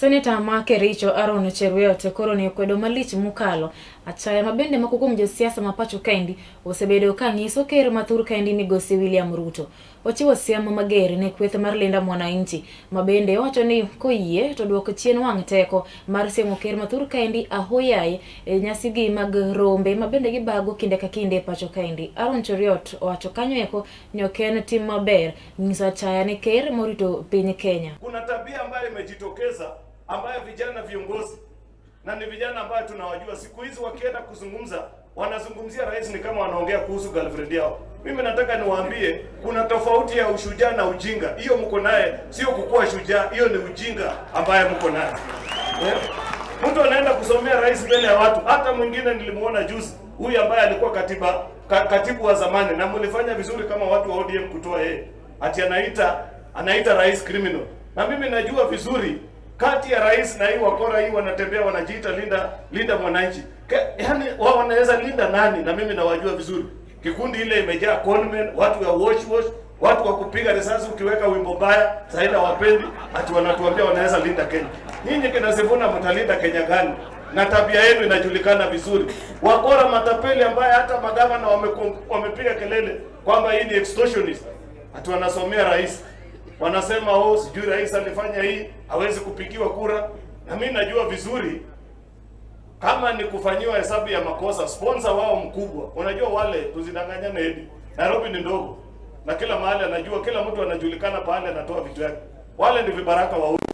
Seneta ma Kericho Aaron Cheruiyot koro ni okwedo malich mokalo achaya ma bende moko kuom josiasa ma pacho kaendi osebedo ka nyiso ker ma thur kaendi migosi William Ruto. Ochiwo siem mager ne kweth mar Linda Mwananchi ma bende owacho ni koyie to duok chien wang' teko mar siemo ker ma thur kaendi ahoyaye e nyasigi mag rombe ma bende gibago kinde ka kinde e pacho kaendi. Aaron Cheruiyot owacho kanyo eko ni ok en tim maber nyiso achaya ne ker morito piny Kenya. Kuna tabia ambayo imejitokeza ambayo vijana viongozi na ni vijana ambayo tunawajua siku hizi wakienda kuzungumza wanazungumzia rais ni kama wanaongea kuhusu girlfriend yao. Mimi nataka niwaambie kuna tofauti ya ushujaa na ujinga. Hiyo mko naye sio kukuwa shujaa, hiyo ni ujinga ambaye mko naye. Yeah. Mtu anaenda kusomea rais mbele ya watu. Hata mwingine nilimuona juzi, huyu ambaye alikuwa katibu wa zamani, na mlifanya vizuri kama watu wa ODM kutoa yeye. Ati anaita rais criminal. Na mimi najua vizuri kati ya rais na hii wakora hii wanatembea wanajiita linda mwananchi. Yaani wao wanaweza linda nani? Na mimi nawajua vizuri. Kikundi ile imejaa conmen, watu wa wash wash, watu wa kupiga risasi ukiweka wimbo mbaya, sasa wapendi, ati wanatuambia wanaweza linda Kenya. Nyinyi kina Sifuna mtalinda Kenya gani? Na tabia yenu inajulikana vizuri. Wakora matapeli ambaye hata magavana wamepiga kelele kwamba hii ni extortionist. Ati wanasomea rais. Wanasema oh, sijui rais alifanya hii, hawezi kupigiwa kura. Na mimi najua vizuri kama ni kufanyiwa hesabu ya makosa, sponsor wao mkubwa. Unajua wale tusidanganyane, edi Nairobi ni ndogo na kila mahali anajua, kila mtu anajulikana pahali anatoa vitu yake. Wale ni vibaraka wa